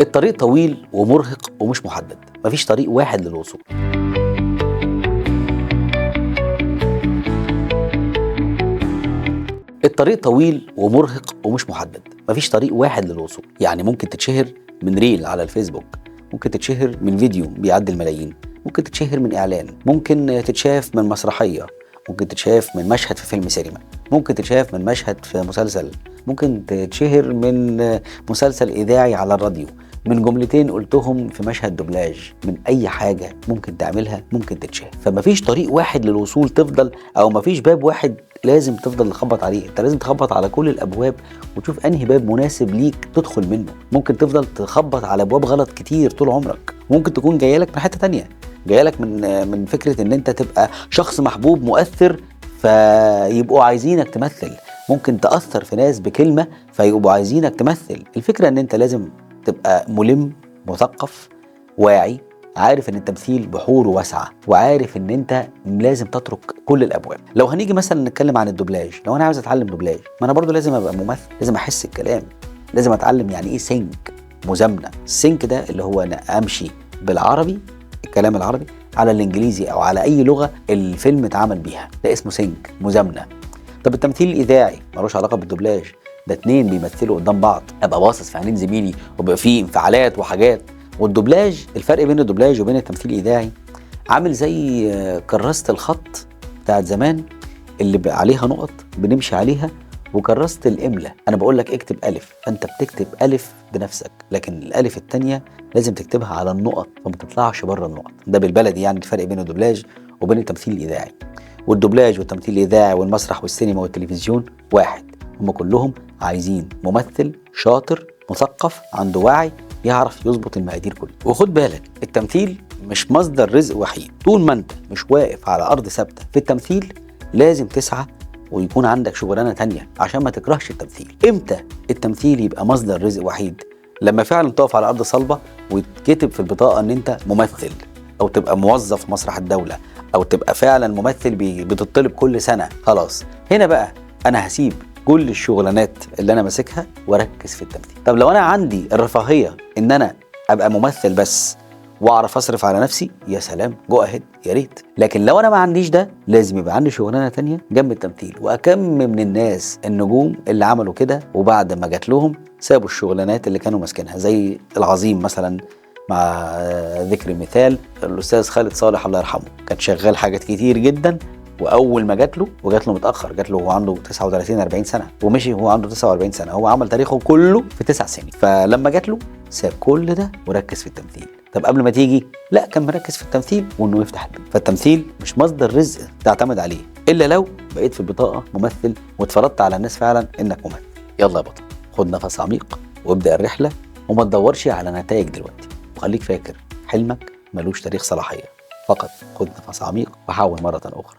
الطريق طويل ومرهق ومش محدد، مفيش طريق واحد للوصول. الطريق طويل ومرهق ومش محدد، مفيش طريق واحد للوصول. يعني ممكن تتشهر من reel على الفيسبوك، ممكن تتشهر من فيديو بيعدي الملايين، ممكن تتشهر من اعلان، ممكن تتشاف من مسرحية، ممكن تتشاف من مشهد في فيلم سينما، ممكن تتشاف من مشهد في مسلسل، ممكن تتشهر من مسلسل اذاعي على الراديو، من جملتين قلتهم في مشهد دوبلاج، من اي حاجة ممكن تعملها ممكن تتشهر. فمفيش طريق واحد للوصول تفضل، او مفيش باب واحد لازم تفضل تخبط عليه. انت لازم تخبط على كل الابواب وتشوف انهي باب مناسب ليك تدخل منه. ممكن تفضل تخبط على ابواب غلط كتير طول عمرك، ممكن تكون جاية لك من حتة تانية، جاية لك من فكرة ان انت تبقى شخص محبوب مؤثر فيبقوا عايزينك تمثل، ممكن تاثر في ناس بكلمه فيبقوا عايزينك تمثل. الفكرة ان انت لازم تبقى ملم، مثقف، واعي، عارف ان التمثيل بحوره واسعة، وعارف ان انت لازم تترك كل الابواب. لو هنيجي مثلا نتكلم عن الدوبلاج، لو انا عاوز اتعلم دوبلاج، ما انا برضو لازم ابقى ممثل، لازم احس الكلام، لازم اتعلم يعني ايه sync، مزامنه. ال sync ده اللي هو انا امشي بالعربي، الكلام العربي على الانجليزي او على اي لغة الفيلم اتعمل بيها، ده اسمه sync، مزامنه. طب التمثيل الاذاعي ملوش علاقة بالدوبلاج، ده اتنين بيمثلوا قدام بعض، ابقى باصص في عينين زميلي وبقى فيه انفعالات وحاجات. والدوبلاج، الفرق بين الدوبلاج وبين التمثيل الاذاعي عامل زي كراسة الخط بتاعت زمان اللي بقى عليها نقط بنمشي عليها، وكراسه الاملا. انا بقول لك اكتب الف، فانت بتكتب الف بنفسك، لكن الالف الثانية لازم تكتبها على النقط فما تطلعش بره النقط. ده بالبلدي يعني الفرق بين الدوبلاج وبين التمثيل الاذاعي. والدوبلاج والتمثيل الاذاعي والمسرح والسينما والتلفزيون واحد، هم كلهم عايزين ممثل شاطر مثقف عنده وعي يعرف يظبط المقادير كلها. وخد بالك، التمثيل مش مصدر رزق وحيد. طول ما انت مش واقف على ارض ثابتة في التمثيل لازم تسعى ويكون عندك شغلانة تانية عشان ما تكرهش التمثيل. امتى التمثيل يبقى مصدر رزق وحيد؟ لما فعلا تقف على ارض صلبه ويتكتب في البطاقة ان انت ممثل، او تبقى موظف مسرح الدولة، او تبقى فعلا ممثل بتطلب كل سنة. خلاص هنا بقى انا هسيب كل الشغلانات اللي انا ماسكها واركز في التمثيل. طب لو انا عندي الرفاهية ان انا ابقى ممثل بس واعرف اصرف على نفسي، يا سلام، go ahead، يا ريت. لكن لو انا ما عنديش ده، لازم يبقى عندي شغلانة تانية جنب التمثيل. واكم من الناس النجوم اللي عملوا كده وبعد ما جات لهم سابوا الشغلانات اللي كانوا ماسكينها، زي العظيم مثلا، مع ذكر مثال الاستاذ خالد صالح الله يرحمه، كان شغال حاجات كتير جدا، واول ما جات له، وجات له متاخر، جات له وهو عنده 39 40 سنة، ومشي وهو عنده 49 سنة، هو عمل تاريخه كله في 9 سنين. فلما جات له ساب كل ده وركز في التمثيل. طب قبل ما تيجي، لا، كان مركز في التمثيل وانه يفتح البيت. فالتمثيل مش مصدر رزق تعتمد عليه، الا لو بقيت في البطاقة ممثل واتفرضت على الناس فعلا انك ممثل. يلا يا بطل، خد نفس عميق وابدا الرحلة، وما تدورش على نتائج دلوقتي، وخليك فاكر حلمك ملوش تاريخ صلاحية. فقط خد نفس عميق وحاول مرة اخرى.